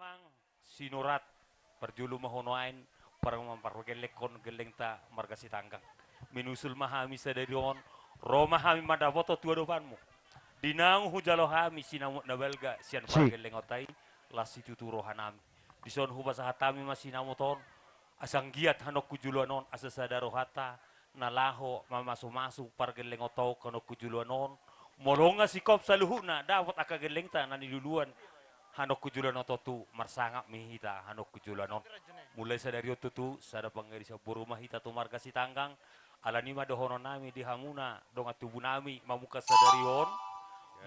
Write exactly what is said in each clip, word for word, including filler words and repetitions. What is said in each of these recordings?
Mang, sinurat, parjolo ma ho nuaeng, parumaen pargellenghon gellengta marga Sitanggang. Menyusul ma hami sadari on, ro ma hami mandapothon tu adopanmu. Di naung hujalo hami sinamot na balga sian pargellenghonta i, las situtu rohanami. Dison hupasahat hami ma sinamot on, asa anggiat hanokku joloan on, asa sada rohanta, na laho mamasumasu pargellenghonta on hanokku joloan on. Molo nga singkop saluhutna dapot angka gellengta na niluluan hanokku joloan on tontu marsangap ma hita hanokku joloan on. Mulai sadari on tutu sada pangarisan boru ma hita tu marga Sitanggang. Alani ma dohononnami di hamuna dongan tubunami mamungka sadari on.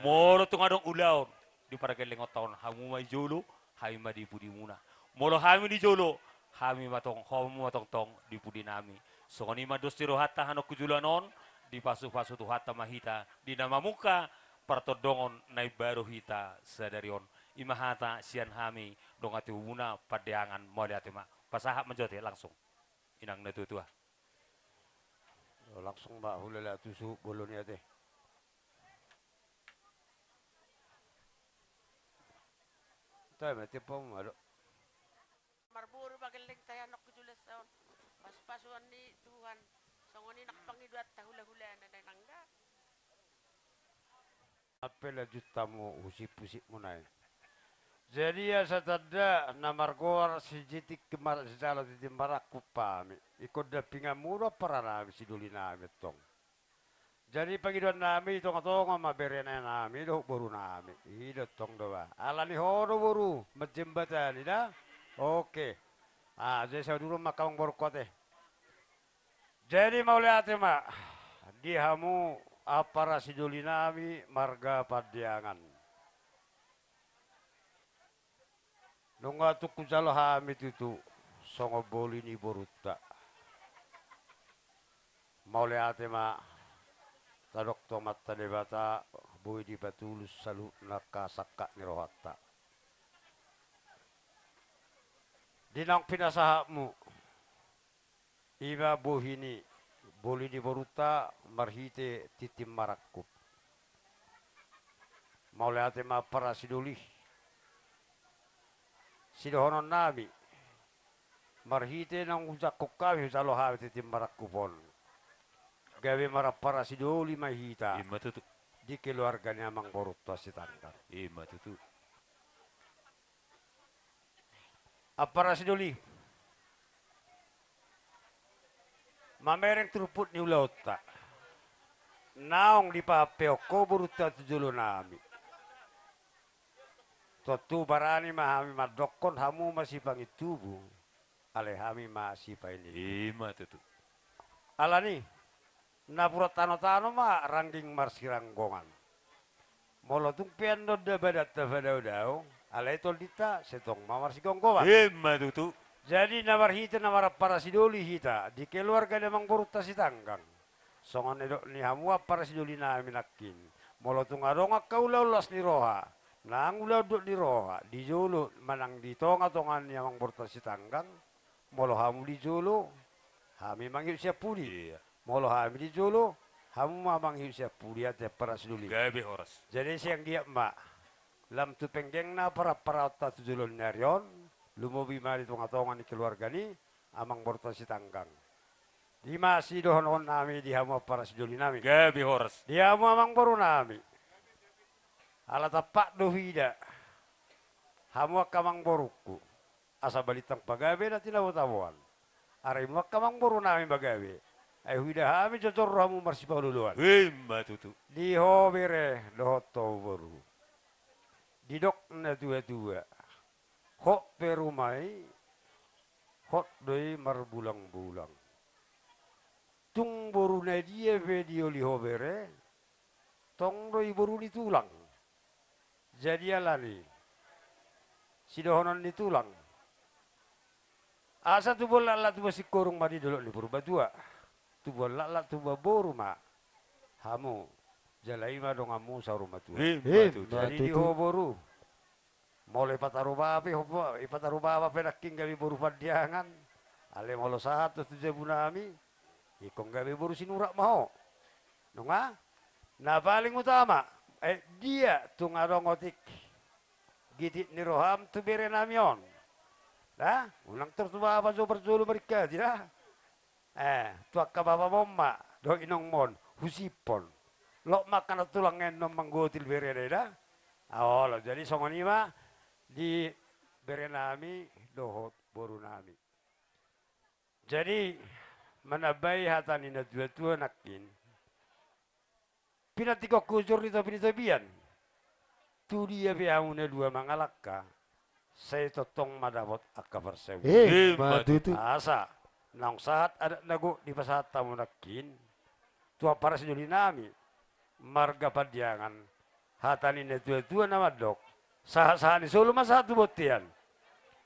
Molo tung adong ulaon di pargellenghonta on, hamu ma di jolo, hami ma di pudimuna. Molo hami di jolo, hami ma tong, hamu ma tongtong di pudinami. Songon i ma dos ni rohanta hanokku joloan on, dipasupasu Tuhanta ma hita di na mamungka partondongon na imbaru hita sadari on. I ma hata sian hami dongan tubumuna Pandeangan, mauliate ma. Pasahat ma jo ate langsung. Inang na tuatua. Langsung ma hulala tu suhut bolon i ate. Tahe ma tiop hamu ma do. Marboru ma gellengta i hanokku joloan on. Pasupasuon ni Tuhan. Songon i nang pangidoanta hulahulana na nangga. Ampe lanjut hamu husipusipmuna i. Jadi asa tanda na margoar si Jitik mar-, sijalo tintin marangkup hami. Ingkon dampinganmu do amparanami sidolinami antong. Jadi pangidoannami di tongatonga ma berenami dohot borunami. I do antong do ba. Alani ho do boru, menjembatani da. Oke. Ah, jadi saduron ma angka amangborungku ate. Jadi mauliate ma di hamu ampara sidolinami marga Pandeangan. Nunga tung hujalo hami tutu songon boli ni borunta. Mauliate ma, tadok tu Amanta Debata, boi dipatulus saluhutna angka sangkap ni rohanta. Di naung pinasahatmu, i ma bohi ni, boli ni borunta marhite tintin marangkup. Mauliate ma ampara sidoli. Sidohononnami, marhite naung hujangkon hami, hujalo hami tintin marangkup on, gabe marampara sidoli ma hita. I ma tutu. Di keluarga ni amangborunta Sitanggang. I ma tutu. Ampara sidoli. Mamereng turpuk ni ulaonta. Naung dipahampehon ho borunta tu jolonami. Tontu barani ma hami mandokkon hamu ma sipangintubu. Alai hami ma sipaintubu. I ma tutu. Alani. Napuran tanotano ma rangging marsiranggongan. Molo tung pe annon da badanta padaodao, alai tondinta sai tong ma marsigomgoman. I ma tutu. Jadi na marhite na marampara sidoli hita di keluarga ni amangborunta Sitanggang. Songon nidok ni hamu ampara sidolinami nangkin. Molo tung adong angka ulaon las ni roha, nang ulaon dok ni roha, di jolo manang di tongatonga ni amangborunta Sitanggang, molo hamu di jolo, hami mangihut sian pudi. Iya. Molo hami di jolo, hamu ma mangihut sian pudi ate ampara sidoli. Gabe horas. Jadi sai anggiat ma, lam tu penggengna paramparaonta tu joloan ni ari on, lumobi ma di tongatonga ni keluarga ni amangborunta Sitanggang. I ma sidohononnami di hamu ampara sidolinami. Gabe horas. Di hamu amangborunami. Ala tampak do huida hamu angka amangborungku. Asa balintang pagabe na tinabotaboan. Ari mu angka amangborunami ma gabe. Ai huida hami jojor do hamu marsipaolooloan. I ma tutu. Di ho bere dohot ho boru. Didok natuatua. Hot pe ruma i, hot do i marbulangbulang. Tung boru na dia pe dioli ho bere, tong do i boru ni tulang. Jadi alani sidohonon ni tulang. Asa tubuan laklak tubuan singkoru ma di dolok ni Purbatua. Tubuan laklak tubuan boru ma hamu. Jala i ma donganmu saur matua. I ma tutu. Jadi di ho boru. Molo i pataru bapa pe, ho, i pataru bapa pe nangkin gabe boru Pandiangan. Alai molo sahat tu jabunami, ingkon gabe boru Sinurat ma ho. Nunga? Na paling utama, eh, dia tung adong otik. Titip ni roham tu bere nami on. Da, unang tor tu bapa jo parjolo maringkati da. Eh, tu angka bapam on ma dohot inongmon husiphon. Lot ma angka na tulang ennon manggotil berena i da. Olo, jadi songon i ma di bere nami dohot boru nami. Jadi manambai hata ni natuatua nangkin. Pinantikhonku jor ni topi ni tapian. Tu dia pe hamu na dua mangalangka, sai tongtong ma dapot angka parsaulian. Eh, eh, ma tutu. Asa naung sahat adat na gok dipasahat hamu nangkin tu ampara sidoli nami marga Pandiangan. Hata ni natuatua na mandok, sahat-sahat ni solu ma sahat tu bontean.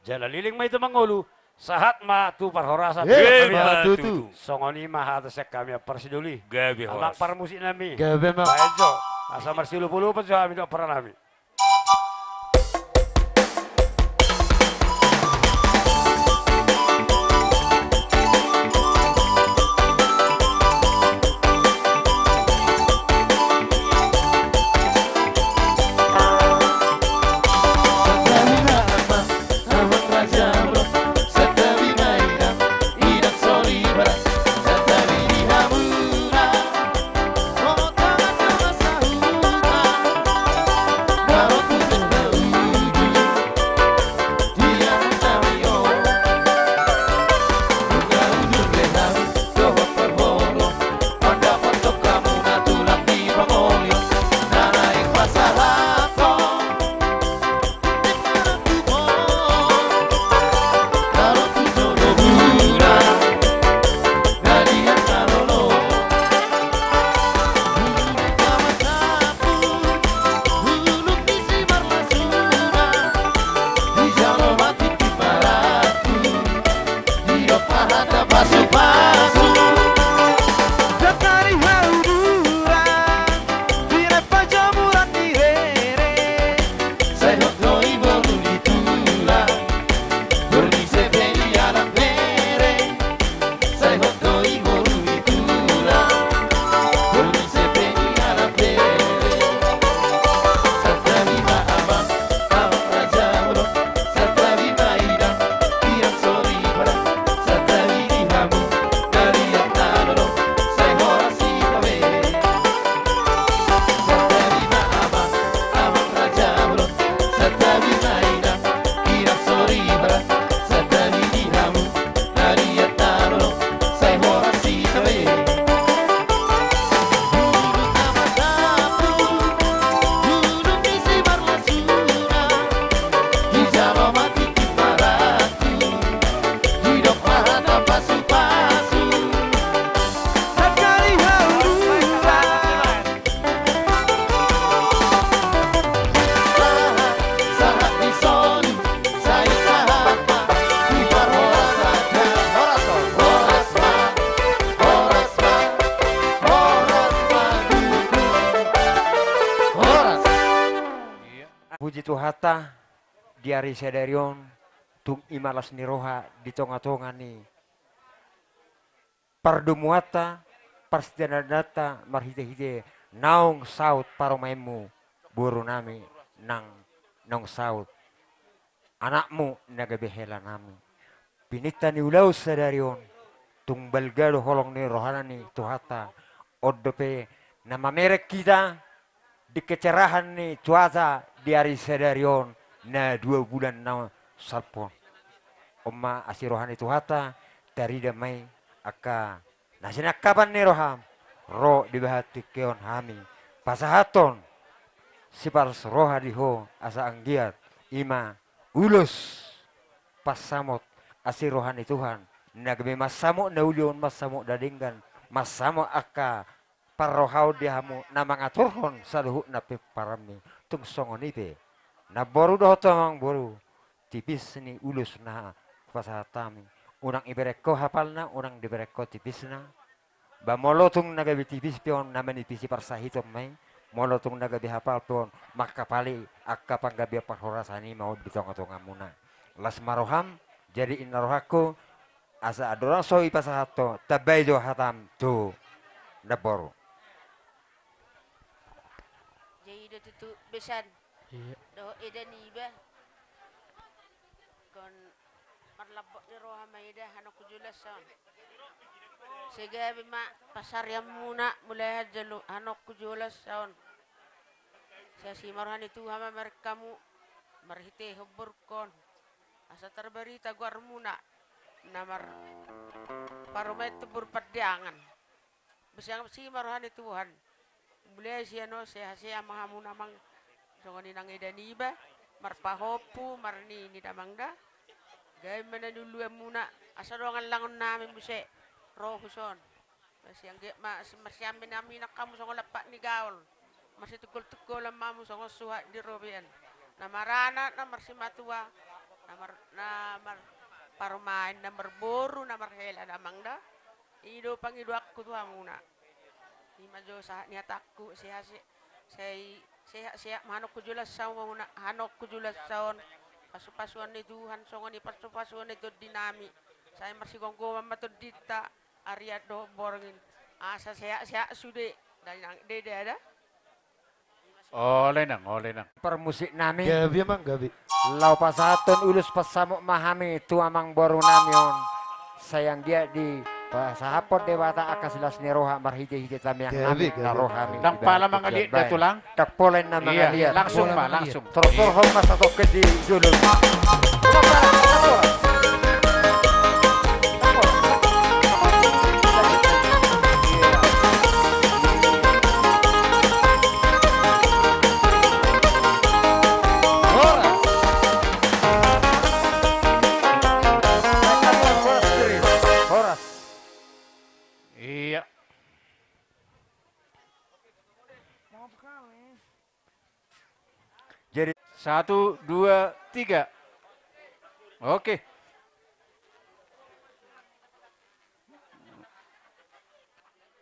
Jala leleng ma ito mangolu, sahat ma tu parhorasan. Eh, eh, ma tutu. Songon i ma hata sian hami ampara sidoli. Gabe horas. Amang parmusik nami. Gabe ma. Baen jo, asa marsiolopolopan jo hami dohot ampara nami. Puji Tuhanta, di ari sadari on tung i ma las ni roha di tongatonga ni pardomuanta, parsidananta marhitehite naung saut parumaenmu, boru nami, nang naung saut anakmu na gabe hela nami. Pininta ni ulaon sadari on tung balga do holong ni rohana ni Tuhanta. On dope na mamereng hita di kecerahan ni cuaca di ari sadari on na dua bulan na salpu on. On ma asi roha ni Tuhanta, tarida ma i angka na sinangkapan ni roham, ro di bahen tingki on hami pasahathon siparos roha di ho asa anggiat i ma ulos pansamot asi roha ni Tuhan na gabe mansamot na uli on, mansamot na denggan, mansamot angka parrohaon di hamu na mangaturhon saluhutna pomparanmi. Tung songon i pe namboru dohot amangboru, tipis ni ulos na hupasahat hami. Unang ibereng ho hapalna, unang dibereng ho tipisna. Ba molo tung na gabe tipis pe on na manipisi parsahiton ma i, molo tung na gabe hapal pe on mangkapali angka panggabean parhorasan i ma on di tongatongamuna. Las ma roham, jadi inna rohangku, asa andorang so ipasahat ho, tambai jo hatam tu namboru. Jadi do tutu besan. Iya. Dohot eda niba. Marlambok ni roha ma i da, anakku Julas on. Sai gabe ma pansarianmuna, mauliate jolo, anakku Julas on. Sai asi ma roha ni Tuhan ma marhite hamu, marhite homborungkon. Asa tarbarita goarmuna na marparumaen tu boru Pandiangan. Besiang si ma roha ni Tuhan. Mulai sian on sehat-sehat ma hamu damang. Songon i nang eda niba, marpahompu, marnini damang da. Gabe ma na niuluanmuna, asa dongan langon nami muse ro huson. Besiang ge ma, marsiaminaminan hamu songon lampak ni gaol. Marsitunggol-tunggolan ma hamu songon suhat di robean. Na maranak, na marsimatua, na mar-, na marparumaen, na marboru, na marhela damang da. I do pangidoanku tu hamuna. I ma jo sahat ni hatangku, sehat, se-, sai sehat-sehat ma anakku Julas on, hamuna, anakku Julas on. Pasu-pasuan ni Tuhan, songon i pasu-pasuan ni tondinami. Sai marsigomgoman ma tondinta, Ardian dohot Borngin. Asa sehat-sehat sude. Dai nang, dai da da. Ole nang, ole nang. Parmusik nami. Gabe amang, gabe. Laho pasahathon ulos pansamot ma hami tu amang boru nami on. Sai anggiat dipasahathon Debata angka silas ni roha marhite-hite tamiang nami na ro hami. Ndang pola mangaliat da tulang. Ndang pola inna mangaliat. Langsung ma, langsung. Tortor hon ma satongkin di jolo. Iya. Jadi, satu, dua, tiga. Oke.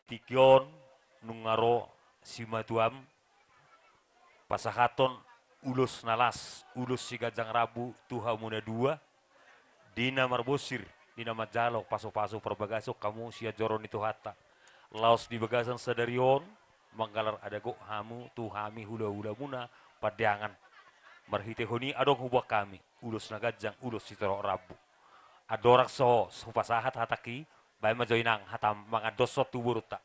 Tingki on nunga ro simatuam pasahathon ulos na las, ulos siganjang rambu tu hamu na dua. Di na marbosir, di na manjalo pasu-pasu parbagason hamu sian joro ni Tuhanta. Laos di bagasan sadari on, manggalar adagon hamu tu hami hula-hulamuna Pandiangan. Marhitehon i adong huboan hami ulos na ganjang, ulos sitorop rambu. Andorang so hupasahat hatangki, baen ma jo inang hatam mangandoshon tu borunta.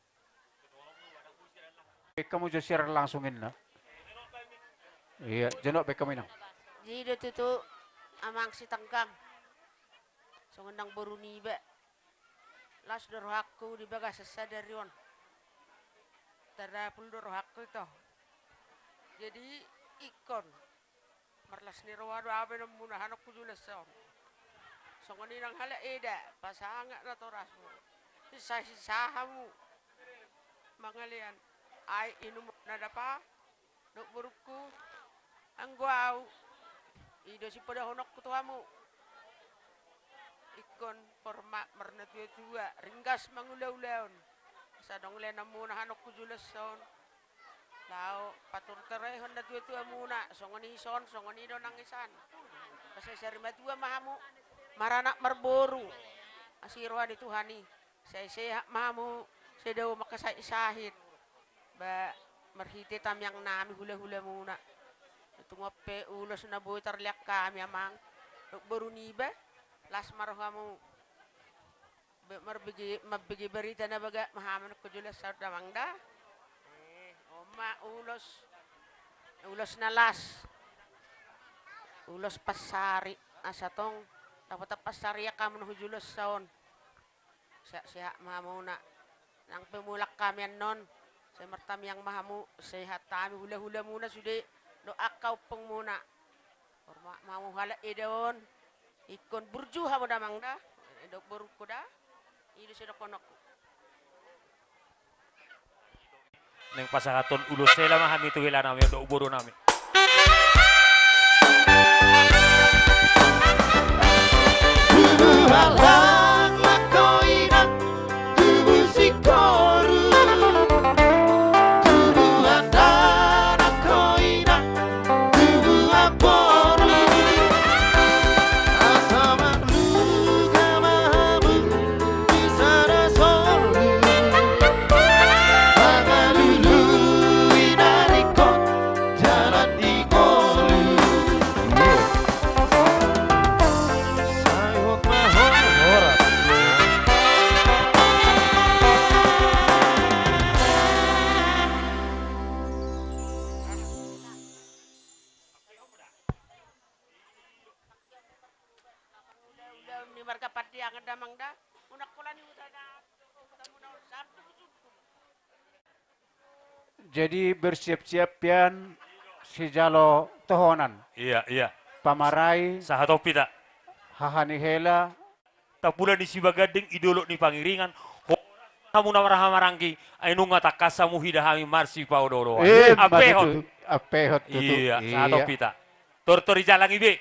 Baen hamu jo siaran langsung inna. Iya, jonok baen hamu inang. Jadi do tutu amang sitanggang. Songon nang boru niba. Las do rohangku di bagasan sadari on. Tardapul do rohangku ito. Jadi ingkon. Marlas ni roha do ahu baenonmuna anakku Julas on. Songon i nang halak eda, pasangap natorasmu. Sisa-sisa hamu. Mangalean. Ai inumon na dapa. Dok borungku. Anggo ahu. I do sipodahononku tu hamu. Ingkon hormat marnatua-tua, ringgas mangula-ulaon. Asa adong leanonmuna anakku Julas on. Laho paturterehon natua-tuamuna, songon i son, songon i do nang isan. Pasai sari matua ma hamu, maranak marboru. Asi roha ni Tuhan i, sai sehat ma hamu, sai dao mangkasahit-sahit. Ba marhite tamiang nami hula-hulamuna. Tung on pe ulos na boi tarlean hami amang. Dok boru niba, las ma rohamu. Be-, marbege-, mambege barita na bagak ma hamu anakku Julas on damang da. Eh, on ma ulos. Ulos na las. Ulos pansari. Asa tong dapotan pansarian hamu na hu Julas on. Sehat-sehat ma hamuna. Nang pe mulak hami annon. Sai martamiang ma hamu. Sehat hami hula-hulamuna sude. Dohot angka ompungmuna. Hormat ma hamu halak eda on. Ingkon burju hamu damang da. Dok borungku da. I do sidohononku. Naeng pasahathon ulos hela ma hami tu helanami, dok boru nami. Tubuan halak ma ho inang, tubu singkoru, tubuan anak ho inang, tubuan boru. Asa marluka ma hamu di sada solu, mangalului na ringkot jala di ngolu. Di marga Pandiangan damang da. Unang pola ni huta na, huta muna on, satu sungkun. Jadi bersiap-siap pian sijalo tohonan. Iya, iya. Pamarai. Sahat opi ta. Haha ni hela. Tapula ni Sibaganding, i dolok ni Pangiringan. Ho, hamu na marhahamaranggi, ai nunga tangkas hamu hida hami marsipaolo-oloan. Eh, ampehon. Ampehon tutu. Iya, sahat opi ta. Tortor i jalang i be.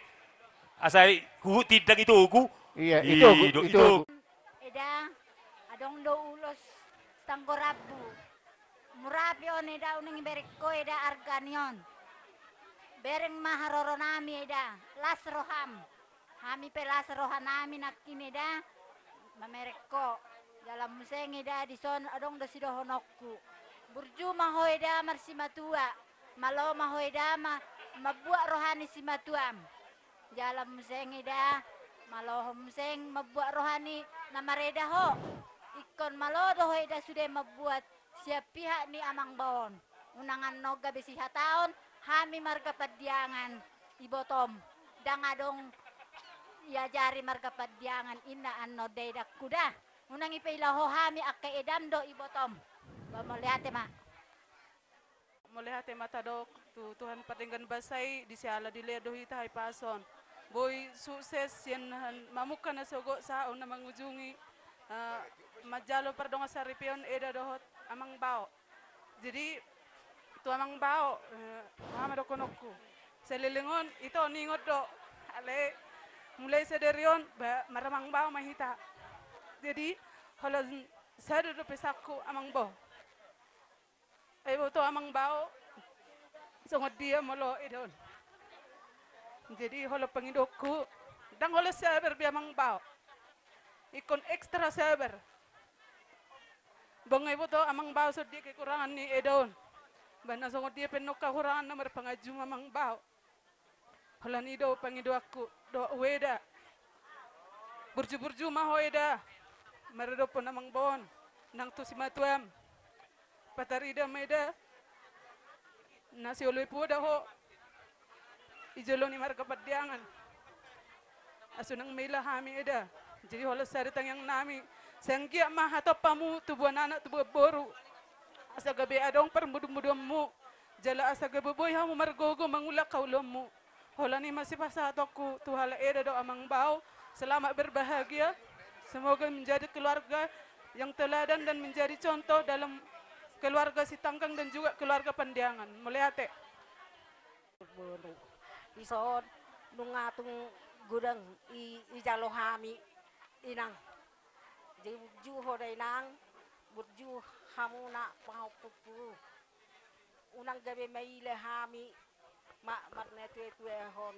Asa i huhut tindang i togu. Iya, i togu, i togu. Eda, adong do ulos tanggo rambu. Mura pe on eda, unang ibereng ho eda arga ni on. Bereng ma haroronami eda, las roham. Hami pe las rohanami nangkin eda, mamereng ho. Jala muse eda dison adong do sidohononku. Burju ma ho eda marsimatua, malo ma ho eda ma, mambuat roha ni simatuam. Jala muse eda, malo ho muse mambuat roha ni na mareda ho. Ingkon malo do ho eda sude mambuat sian pihak ni amang bao on. Unang annon gabe sihataon, hami marga Pandiangan ibotom. Ndang adong iajari marga Pandiangan, inna annon da edangku da. Unang ipaila ho hami, angka edam do ibotom. Ba mauliate ma. Mauliate ma tadok tu Tuhan pardenggan basa i, di siala dilehon do hita hahipason. Boi sukses sian mamungka na sogot sahat na mangujungi, eh, manjalo pardongansaripeon eda dohot amang bao. Jadi tu amang bao, eh, aha ma dohononku. Saleleng on ito ningot do. Alai mulai sadari on ba maramang bao ma hita. Jadi holan sada do pesanku amang bao. Ai boto amang bao, songon dia molo eda on. Jadi holan pangidoanku, ndang holan sabar be amang bao. Ingkon ekstra sabar. Bang ai boto amang bao songon dia kekurangan ni eda on. Ba na songon dia pe annon kakurangan na marpangajum amang bao. Holan i do pangidoanku dohot ho eda. Burju-burju ma ho eda maradophon amang bao on nang tu simatuam. Patarida ma eda na sioloi poda ho i jolo ni marga Pandiangan. Asa unang maila hami eda. Jadi holan sada tangiangnami, sai anggiat ma hatompamu tubuan anak tubuan boru. Asa gabe adong parmudu-muduanmu. Jala asa gabe boi hamu margogo mangula haulaonmu. Holan i ma sipasahatonku tu halak eda dohot amang bao. Selamat berbahagia. Semoga menjadi keluarga yang teladan dan menjadi contoh dalam keluarga Sitanggang dan juga keluarga Pandiangan. Mauliate. Boru. Dison nunga tung godang i, ijalo hami, inang. Jadi burju ho da inang, burju hamuna pahompu. Unang gabe maila hami ma-, marnatuatuahon,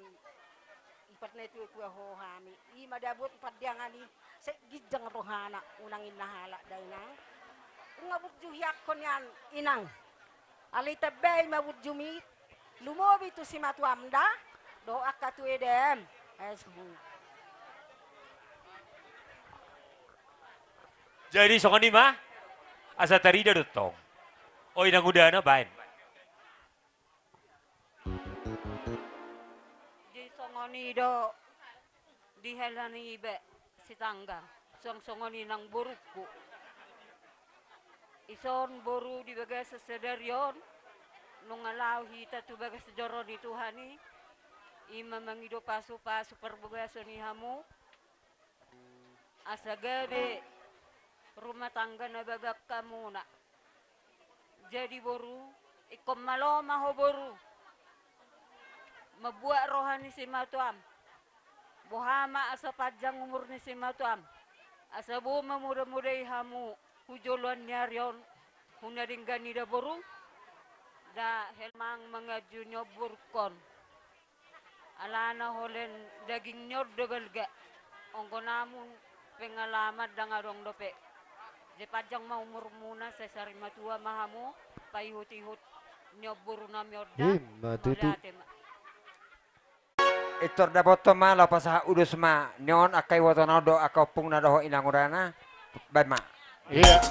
i parnatuatuahon hami. I ma da buat Pandiangan i, sai ginjang rohana, unang inna halak da inang. Nunga burju hiangkon nian inang. Alai tambai ma burjumi, lumobi tu simatuam da dohot angka tu edam. Ai suhu. Jadi songon i ma, asa tarida do tong. O inang udana, baen. Jadi songon i do di hela ni iba Sitanggang, suang songon i nang borungku. Dison boru di bagasan sadari on, nunga laho hita tu bagas joro ni Tuhan i, i ma mangido pasupasu parbagason i hamu, asa gabe rumah tangga na bagak hamuna. Jadi boru, ingkon malo ma ho boru, mambuat roha ni simatuam. Boha ma asa panjang umur ni simatuam, asa boi mamodamodai hamu hu joloan ni ari on, hu na denggan i da boru. Da hel mang manganju ni omborungkon. Alana holan daging ni on do balga. Anggo namun pengalaman ndang adong dope. Jadi panjang ma umurmuna, sai sari matua ma hamu, paihutihut ni omborunami on da. Ima tutu. Mauliate ma. Pintor dapothon ma, laho pasahat ulos ma ni on angka ibotona on dohot angka ompungna dohot inang udana. Baen ma. Iya.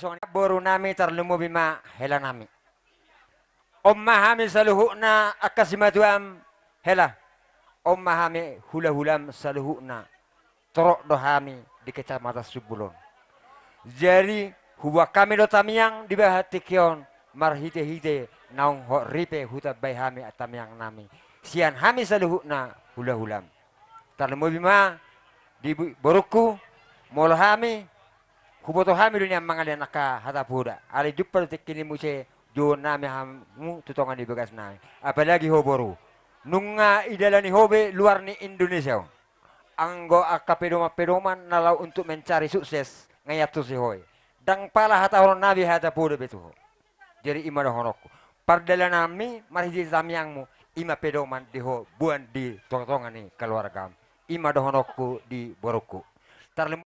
Songon i boru nami, tarlumobi ma hela nami. On ma hami saluhutna angka simatuam hela. On ma hami hula-hulam saluhutna. Torop do hami di Kecamatan Sumbulo on. Jadi, huboan hami do tamiang di bagasan tingki on, marhite-hite naung hot ripe hutambai hami tamiang nami. Sian hami saluhutna hula-hulam. Tarlumobi ma di bu-, borungku, molo hami, huboto hami do nian mangalehon angka hata poda. Alai jumpa do tingki ni muse, jouon nami hamu tu tonga ni bagas nami. Apalagi ho boru. Nunga idalani ho be luar ni Indonesia on. Anggo angka pedoman-pedoman na laho untuk mencari sukses, nga iantusi ho i. Ndang pala hatahonon nami hata poda be tu ho. Jadi i ma dohononku. Pardalananmi marhite tamiangmu, i ma pedoman di ho boan di tonga-tonga ni keluargam. I ma dohononku di borungku. Tarlum-,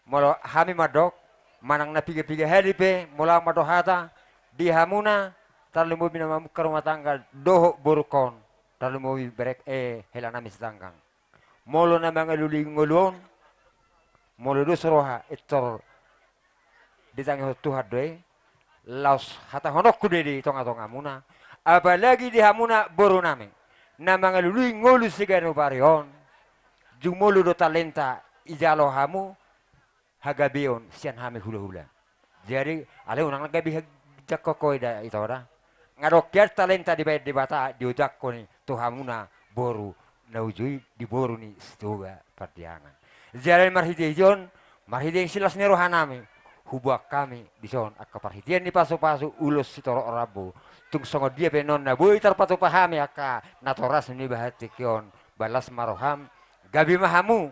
molo hami mandok, manang na piga-piga hali pe, molo ahu mandok hata, di hamuna, tarlumobi na mamungka rumah tangga, dohot borungkon, tarlumobi berek, eh, hela nami sitanggang. Molo na mangalului ngolu on, molo dos roha, pintor ditangihon Tuhan do i, laos hatahononku do i di tonga-tongamuna, apalagi di hamuna boru nami, na mangalului ngolu siganup ari on, jumolo do talenta ijalo hamu, hagabeon sian hami hula-hula. Jadi, alai unang na gabe ha-, jangkon ho i da ito da. Nga adong hian talenta dibahen Debata, diojangkon i tu hamuna boru na uju i di boru ni Sitoga Pardiangan. Jadi marhite-hite on, marhite silas ni roha nami, huboan hami dison angka parhitean ni pasu-pasu ulos sitorop rambu. Tung songon dia pe nuaeng na boi tarpatupa hami angka natoras ni bagasan tingki on, balas ma roham, gabe ma hamu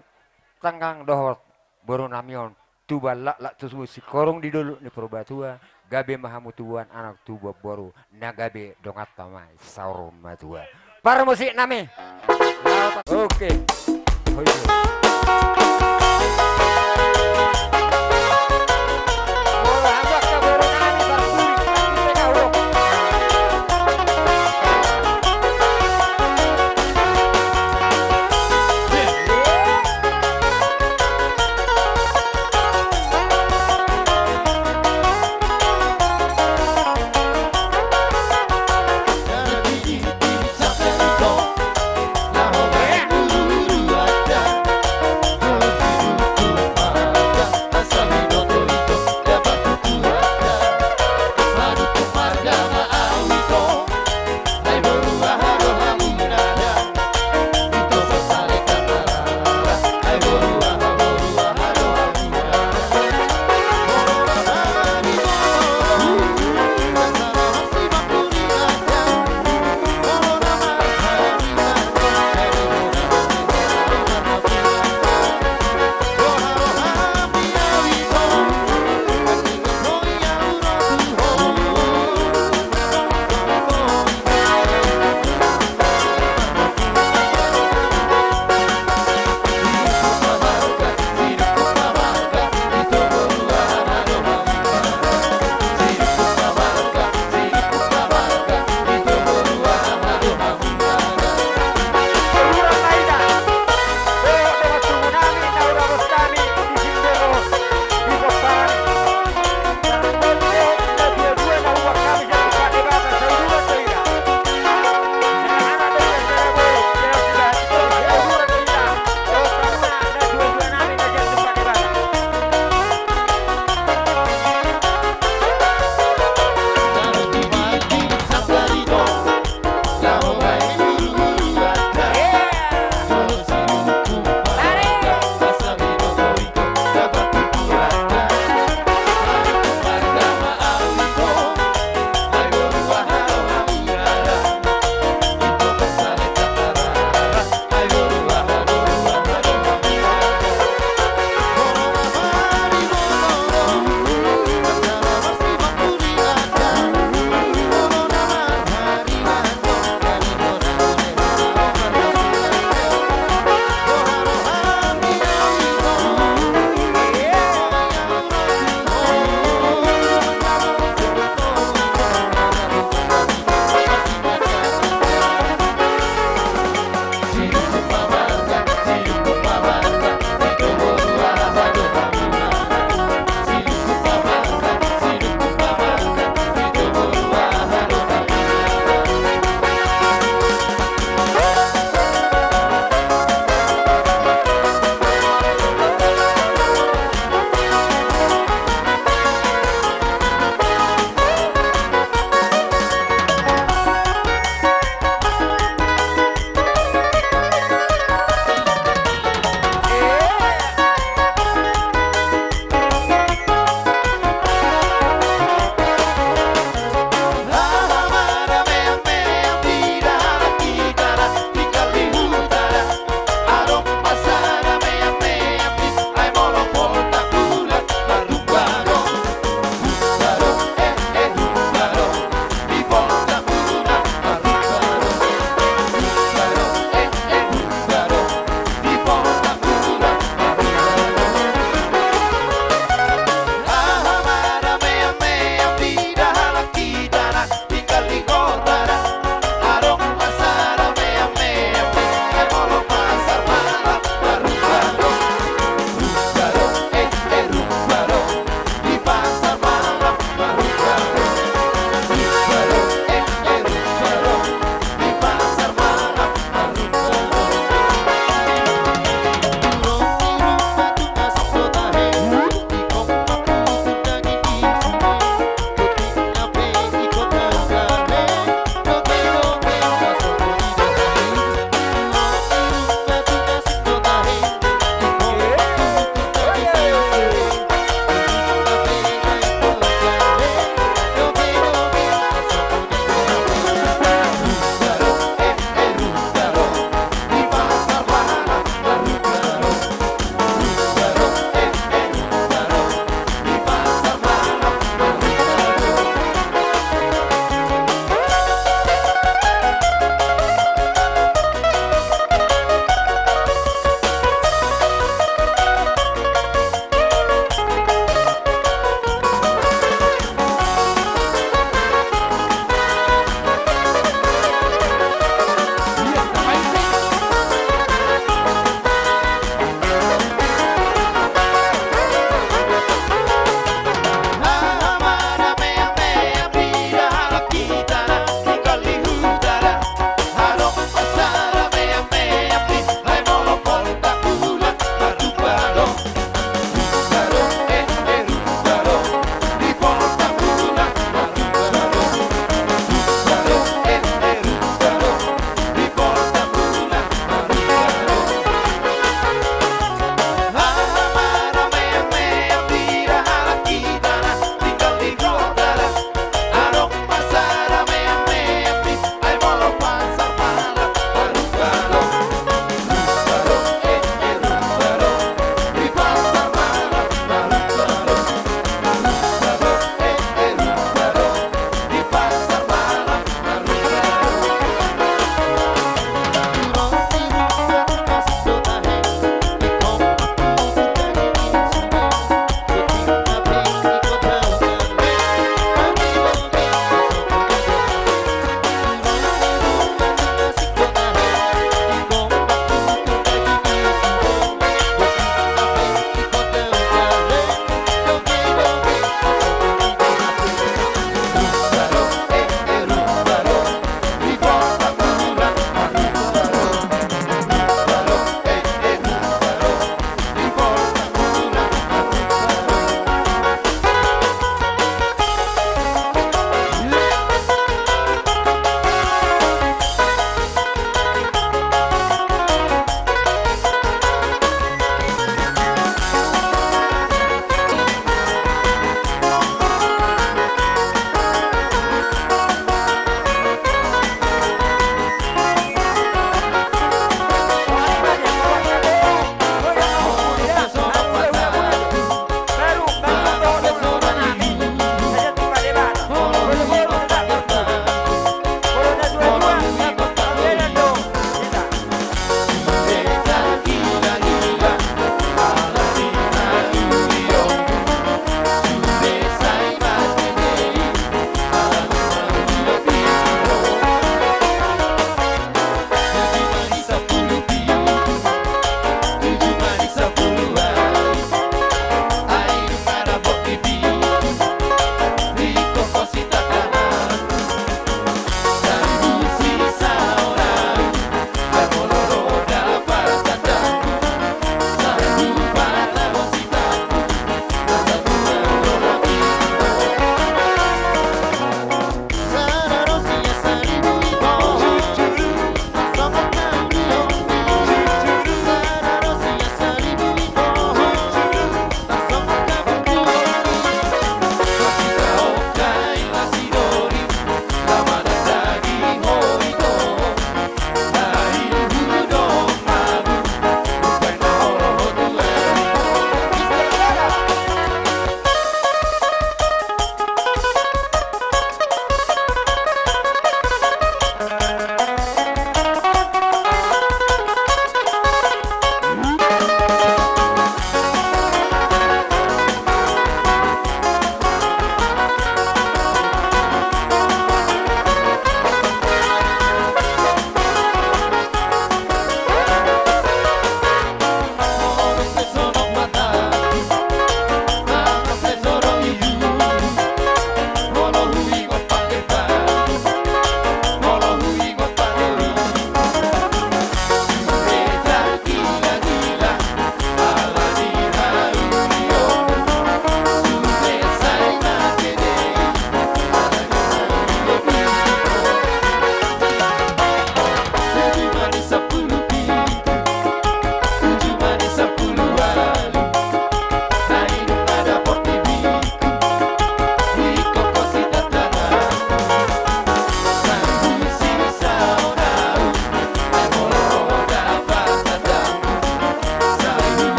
tanggang dohot boru nami on, tubuan laklak tu Singkoru di dolok ni Purbatua, gabe ma hamu tubuan anak tubuan boru, na gabe donganta ma i saur matua. Parmusik nami. Oke. Hoi.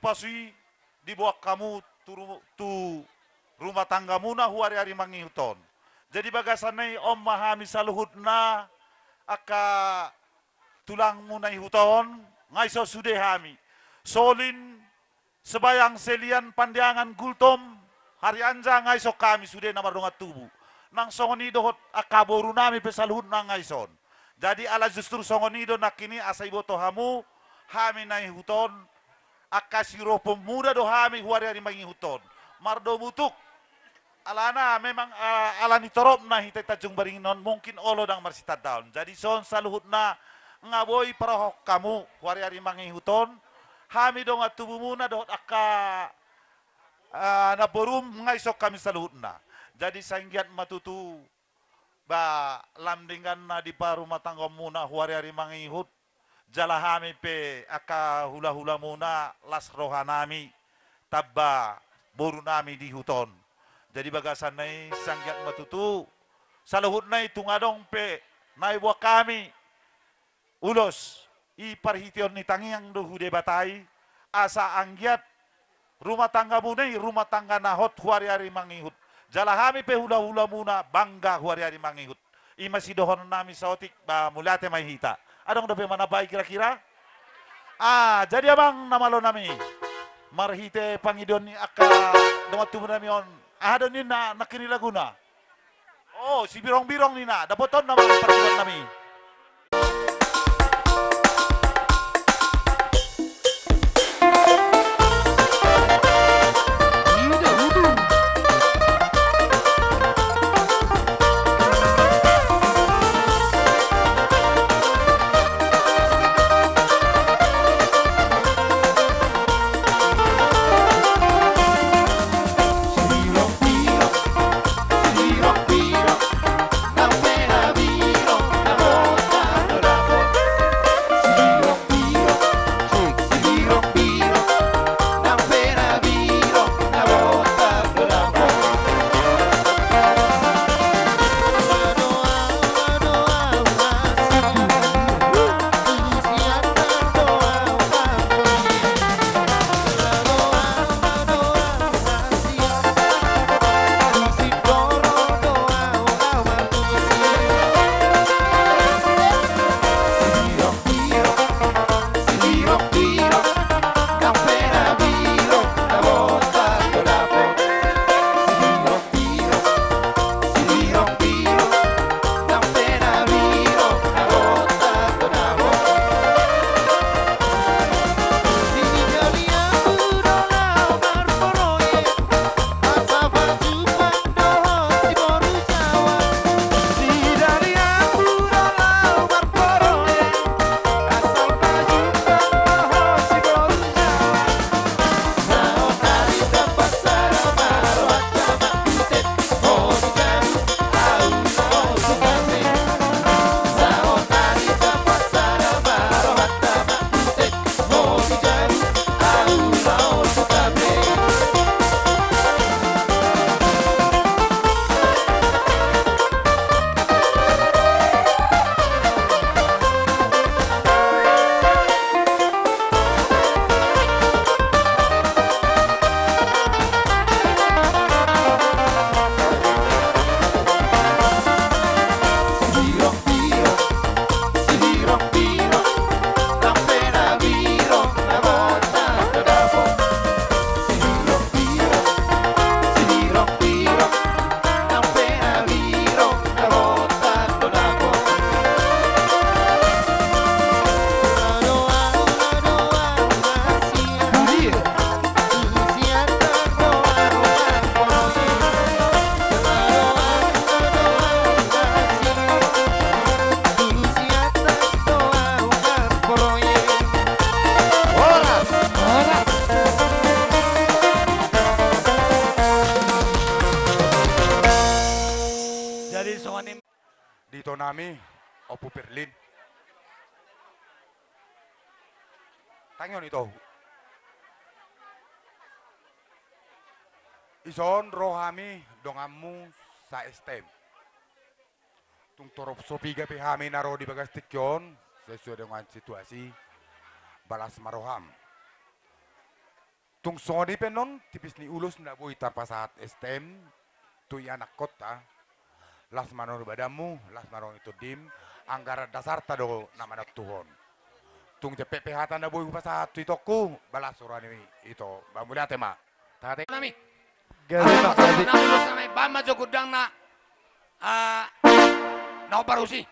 pasu i diboan hamu tu ru-, tu rumah tanggamuna huari-ari mangihut on. Jadi bagasan na i on ma hami saluhutna angka tulangmuna i huta on, nga ison sude hami. Solin, Sebayang, Selian, Pandiangan, Gultom, Harianja, nga ison hami sude na mardongan tubu. Nang songon i dohot angka borunami pe saluhutna nga ison. Jadi ala justru songon i do nangkin i asa iboto hamu, hami na i huta on, angka sirompu muda do hami huari-ari mangihut on. Mardomu tuk. Alana memang, ah, ala ni toropna hita i Tanjung Baringin on mungkin olo ndang marsitandaon. Jadi son saluhutna nga boi parohon hamu huari-ari mangihut on, hami dongan tubumuna dohot angka, ah, namborum nga ison hami saluhutna. Jadi sai anggiat ma tutu ba lam dengganna di parumatanggaonmuna huari-ari mangihut, jala hami pe angka hula-hulamuna las rohanami tamba borunami di huta on. Jadi bagasan na i sai anggiat ma tutu saluhutna i tung adong pe na iboan hami ulos i parhiteon ni tangiang do hu Debata i, asa anggiat rumah tanggamuna i rumah tangga na hot huari-ari mangihut. Jala hami pe hula-hulamuna bangga huari-ari mangihut. I ma sidohononnami saotik, ba mauliate ma i hita. Adong dope manambai kira-kira? Ah, jadi amang na malonami, marhite pangidoan ni angka dongan tubunami on, aha do ninna nangkin i laguna? Oh, Sibirong-birong ninna, dapoton nama parsidohononnami. Jadi songon i. Di ito nami, Ompu Perlin. Tangion ito. Ison ro hami donganmu sa-S T M. Tung torop so piga pe hami na ro di bagas tingki on, sesuai dengan situasi, balas ma roham. Tung songon i pe annon tipis ni ulos na boi tapasahat S T M tu ianakkonta. Las ma roha ni badanmu, las ma roha ni tondim, anggaran dasarta do na manontuhon. Tung jempek pe hata na boi hupasahat tu itongku, ba las roha ni ito, ba mauliate ma. Tahatahon nami. Gabe ma, gabe. Ulos nami, baen ma jo gundangna. Ah, na hombar usi.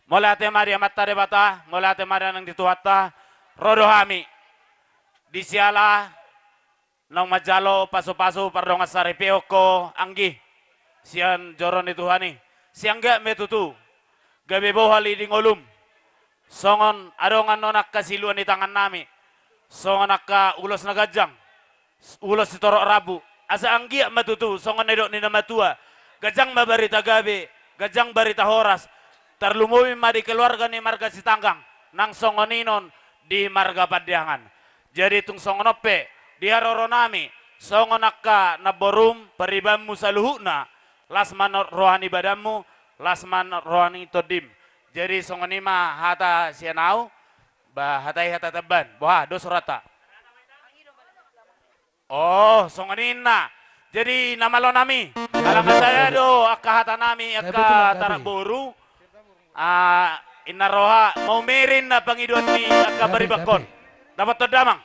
Mauliate ma di Amanta Debata, mauliate ma di nang di Tuhanta. Ro do hami di siala naung manjalo pasupasu pardongansaripeon ho anggi sian joro ni Tuhan i. Sai anggiat ma tutu gabe bohal i di ngolum, songon adong annon angka siluan ni tangan nami, songon angka ulos na ganjang, ulos sitorop rambu. Asa anggiat ma tutu songon na nidok ni na matua, ganjang ma barita gabe, ganjang barita horas, tarlumobi ma di keluarga ni marga Sitanggang, nang songon i annon di marga Pandiangan. Jadi tung songon on pe di haroro nami, songon angka namborum, paribanmu saluhutna, las ma roha ni badanmu, las ma roha ni tondim. Jadi songon i ma hata sian au, ba hata i hata tamban. Boha, dos rohanta. Oh, songon i ninna. Jadi na malo nami, alana sada do angka hata nami, angka tarboru. Ah, ninna roha, maumere ninna pangidoan ni angka baribangkon. Dapothon damang.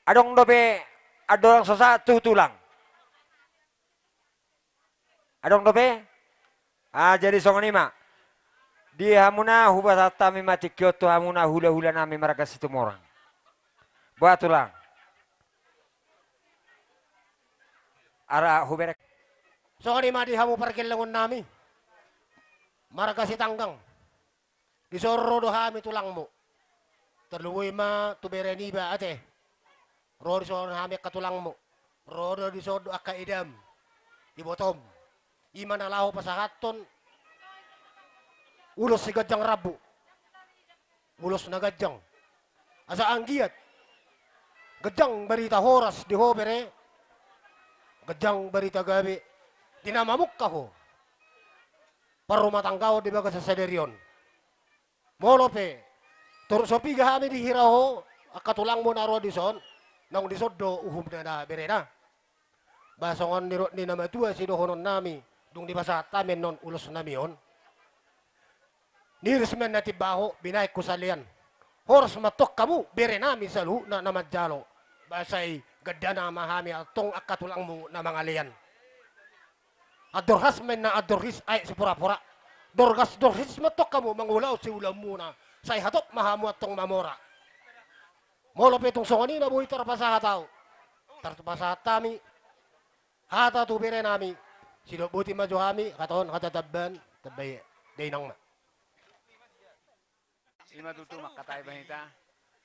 Adong dope andorang so sahat tu tulang? Adong dope? Ah, jadi songon i ma. Di hamuna hupasahat hami ma tingki on tu hamuna hulahula nami marga Situmorang. Boha tulang? Ara hubereng. Songon i ma di hamu pargellengon nami marga Sitanggang. Dison ro do hami tulangmu. Tarlumobi ma tu bere niba ate. Ro dison hami angka tulangmu. Ro do dison do angka edam. Ibotom. I ma na laho pasahathon ulos si ganjang rambu. Ulos na ganjang. Asa anggiat ganjang barita horas di ho bere. Ganjang barita gabe di na mamungka ho parrumatanggaon di bagasan sadari on. Molo pe torus so piga hami dihira ho angka tulangmu na ro dison, naung dison do uhum na berena. Ba songon nidok ni na matua sidohonon nami, dung dipasahat hami annon ulos nami on. Niris ma na timbaho binahen hu salean. Horas ma antong hamu bere nami saluhutna na manjalo. Ba sai gandana ma hami antong angka tulangmu na mangalean. Andorhas ma inna andorhis aek sipurapura. Dorgas dorhis ma antong hamu mangulahon siulaonmuna. Sai hatop ma hamu antong mamora. Molo pe tung songon i na boi tarpasahat ahu, tarpasahat hami hata tu bere nami. Sidok boti ma jo hami hata on hata tamban, tambai dainang ma. I ma tutu mangkatai ma hita.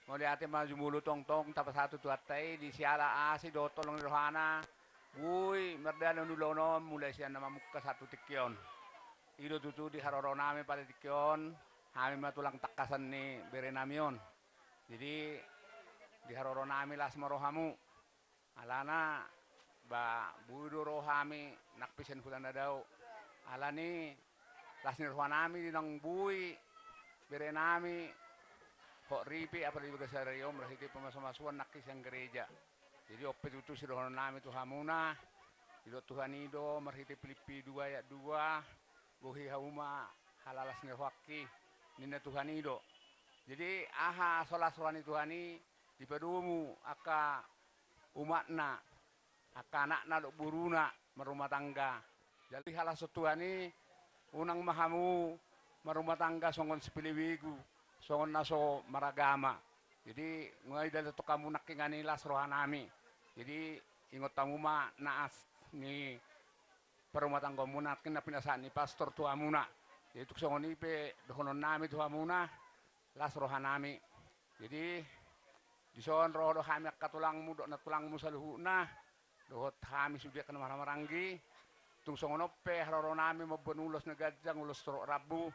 Mauliate ma jumolo tongtong tapasahat tu Tuhanta i di siala asi dohot holong ni rohana. Boi mardalan ulaon on mulai sian na mamungka sahat tu tingki on. I do tutu di haroro nami pada tingki on, hami ma tulang tangkasan ni bere nami on. Jadi di haroro nami las ma rohamu. Alana ba boi do ro hami nang pe sian huta na dao. Alani las ni roha nami di naung boi bere nami hot ripe apala di bagasan sadari on marhite pamasumasuon nangkin sian gereja. Jadi on pe tutu sidohonon nami tu hamuna. Didok Tuhan i do marhite Pilippi dua ayat dua, bohi hamu ma halalas ni rohangki, ninna Tuhan i do. Jadi aha so las roha ni Tuhan i, dipadomu angka umatna, angka anakna dohot boruna marrumah tangga. Jadi halalas roha ni Tuhan i, unang ma hamu marrumah tangga songon sipelebegu, songon na so maragama. Jadi nunga didalan antong hamu nangkin i las roha nami. Jadi ingot hamu ma naas ni parrumatanggaonmuna nangkin na pinasahat ni pastor tu hamuna. Jadi tung songon i pe dohonon nami tu hamuna, las roha nami. Jadi dison ro do hami angka tulangmu dohot nantulangmu saluhutna, dohot hami sude angka na marhahamaranggi. Tung songon on pe haroro nami mamboan ulos na ganjang, ulos torop rambu.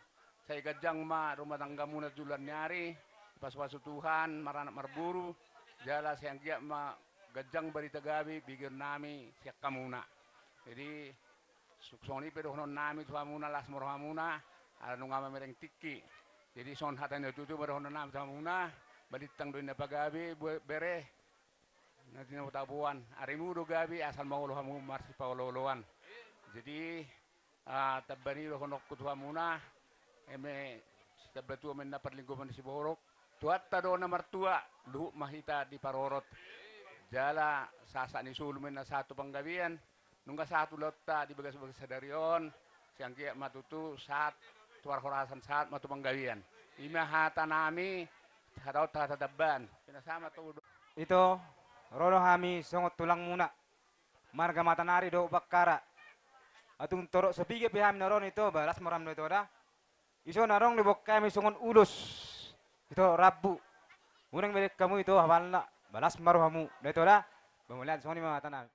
Sai ganjang ma rumah tanggamuna joloan ni ari, dipasupasu Tuhan maranak marboru, jala sai anggiat ma ganjang barita gabe begeon nami sian hamuna. Jadi tung songon i pe dohonon nami tu hamuna, las ma rohamuna, ala nunga mamereng tingki. Jadi songon hata ni natuatua ma dohonon nami tu hamuna, balintang do inna pagabe, bere, na di na taboan, arimu do gabe asal mangolu hamu marsipaolooloan. Jadi ah, tamba ni dohononku tu hamuna, eme sitamba tua ma inna parlinggoman ni siborok, Tuhanta do na martua, luhut ma hita diparorot. Jala sahat ni solu ma inna sahat tu panggabean, nunga sahat ulaonta di bagasan sadari on, sai anggiat ma tutu sahat tu parhorasan, sahat ma tu panggabean. I ma hata nami, hata on hata tambaan. Pinasahat ma tu ito, ro do hami songon tulangmuna. Marga Matanari dohot Bakkara. Atung torop so piga pe hami na ro on ito, ba las ma roham do ito da. Dison adong diboan hami songon ulos. Ito rambu. Unang bereng hamu ito hapalna, ba las ma rohamu do ito da. Ba mauliate, songon i ma hata nami.